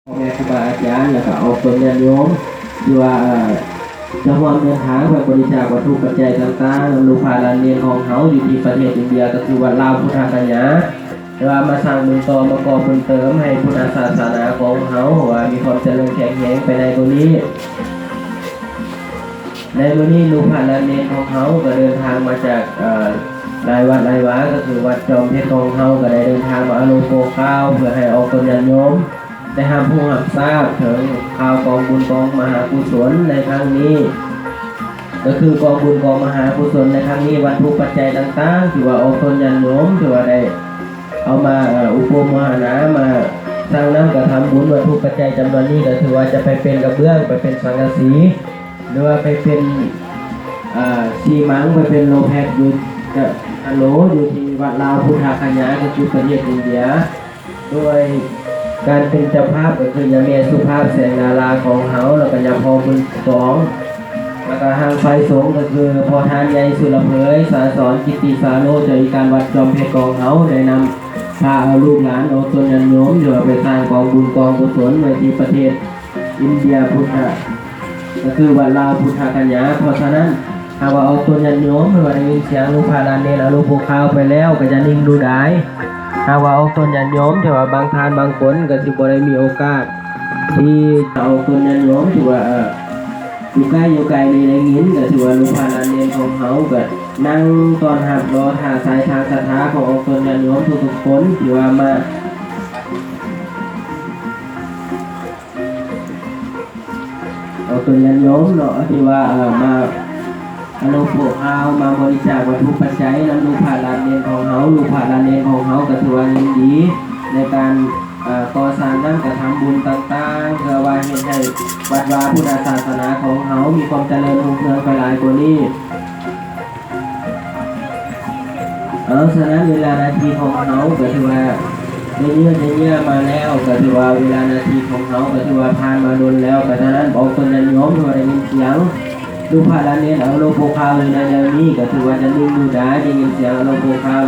ພໍ່ແມ່ຄູບາອາຈານ ແລ້ວກໍອອກຕົນຍາດໂຍມ ທີ່ວ່າ ເອີ ຈະຮ່ວມເດີນທາງໄປບໍລິຈາກວັດຖຸປັດໄຈຕ່າງໆ ນຳລູກພາຫຼານເນນຂອງເຮົາຢູ່ທີ່ປະເທດອິນເດຍ ກໍຄືວັດລາວພຸດທະຄະຍາ ແຕ່ວ່າມາສ້າງບຸນຕໍ່ ມາກໍ່ບຸນເຕີມໃຫ້ພຸດທະສາສະໜາຂອງເຮົາວ່າມີຄວາມຈະເລີນແຂງແຮງໄປໃນກວ່ານີ້. ໃນມື້ນີ້ລູກພາຫຼານເນນຂອງເຮົາກໍເດີນທາງມາຈາກ ເອີ ຫຼາຍວັດຫຼາຍວາ ກໍຄືວັດຈອມເພັດຂອງເຮົາກໍໄດ້ເດີນທາງມາອະນຸໂປຄາວ ເພື່ອໃຫ້ອອກຕົນຍາດໂຍມໄດ້ຮັບຮູ້ຮັບຊາບເຖິງຂ່າວກອງບຸນກອງມະຫາກຸສົນໃນຄັ້ງນີ້ ກໍຄືກອງບຸນກອງມະຫາກຸສົນໃນຄັ້ງນີ້ ວັດຖຸປັດໄຈຕ່າງໆ ທີ່ວ່າອອກຕົນຍາດໂຍມ ທີ່ວ່າໄດ້ ເອົາມາ ເອີ ອຸປົມໂມທະນາ ມາສ້າງນ້ຳກະທຳບຸນ ວັດຖຸປັດໄຈຈຳນວນນີ້ກໍຖືວ່າຈະໄປເປັນກະເບື້ອງ ໄປເປັນສັງກະສີ ຫຼືວ່າໄປເປັນ ເອີ ຊີມັງ ໄປເປັນໂລແພັກ ຢູ່ ກະ ໂລ ຢູ່ທີ່ວັດລາວພຸດທະຄະຍາ ກໍຄືປະເທດອິນເດຍ ໂດຍການເປັນເຈົ້າພາບກໍຄືຍາແມ່ສຸພາບ ແສງດາລາຂອງເຮົາ ແລ້ວກໍຍາພໍ່ບຸນກອງ ແລ້ວກໍຮ່າງຝ່າຍສົງກໍຄືພໍ່ທ່ານໃຫຍ່ສຸລະເຜີຍ ສາສອນ ກິດຕິສາໂລ ເຈົ້າອາທິການວັດຈອມເພັດຂອງເຮົາ ໄດ້ນຳພາເອົາລູກຫຼານອອກຕົນຍາດໂຍມ ເພື່ອໄປສ້າງກອງບຸນກອງກຸສົນໄວ້ທີ່ປະເທດອິນເດຍພຸດທະ ກໍຄືວັດລາວພຸດທະຄະຍາ. ເພາະສະນັ້ນ ຫາກວ່າອອກຕົນຍາດໂຍມ ຫຼືວ່າໄດ້ຍິນສຽງລູກພາຫຼານເນນອາໂລໂປຄາວໄປແລ້ວ ກໍຢ່ານິ່ງດູດາຍ. ຫາກວ່າອອກຕົນຍາດໂຍມ ຖືວ່າບາງທ່ານບາງຄົນກໍຊິບໍ່ໄດ້ມີໂອກາດ ທີ່ຈະອອກຕົນຍາດໂຍມ ຖືວ່າ ເອີ ຢູ່ໃກ້ຢູ່ໄກນີ້ໄດ້ຍິນ ກໍຖືວ່າລູກພາຫຼານເນນຂອງເຮົາກໍນັ່ງຕ້ອນຮັບລໍຖ້າສາຍທາງສັດທາຂອງອອກຕົນຍາດໂຍມທຸກໆຄົນ ທີ່ວ່າມາ ອອກຕົນຍາດໂຍມເນາະ ທີ່ວ່າ ເອີ ມາອະນຸໂປຄາວ ມາບໍລິຈາກວັດຖຸປັດໄຈນຳລູກພາຫຼານເນນຂອງເຮົາ. ລູກພາຫຼານເນນຂອງເຮົາກໍຖືວ່າຍິນດີໃນການ ເອີ ກໍ່ສ້າງນ້ຳກະທຳບຸນຕ່າງໆ ເພື່ອວ່າເຮັດໃຫ້ວັດວາພຸດທະສາສະໜາຂອງເຮົາມີຄວາມຈະເລີນຮຸ່ງເຮືອງໄປຫຼາຍກວ່ານີ້. ເອົາ ສະນັ້ນເວລານາທີຂອງເຮົາກໍຖືວ່າໄດ້ເຍືອໄດ້ເຍືອມາແລ້ວ ກໍຖືວ່າເວລານາທີຂອງເຮົາກໍຖືວ່າຜ່ານມາດົນແລ້ວ. ກໍສະນັ້ນອອກຕົນຍາດໂຍມທີ່ວ່າໄດ້ຍິນສຽງລູກພາຫຼານເນນອາໂລໂປຄາວຢູ່ໃນແນວນີ້ ກໍຖືວ່າຈະດຶງດູດາຍ ໄດ້ຍິນສຽງອາໂລໂປຄາວ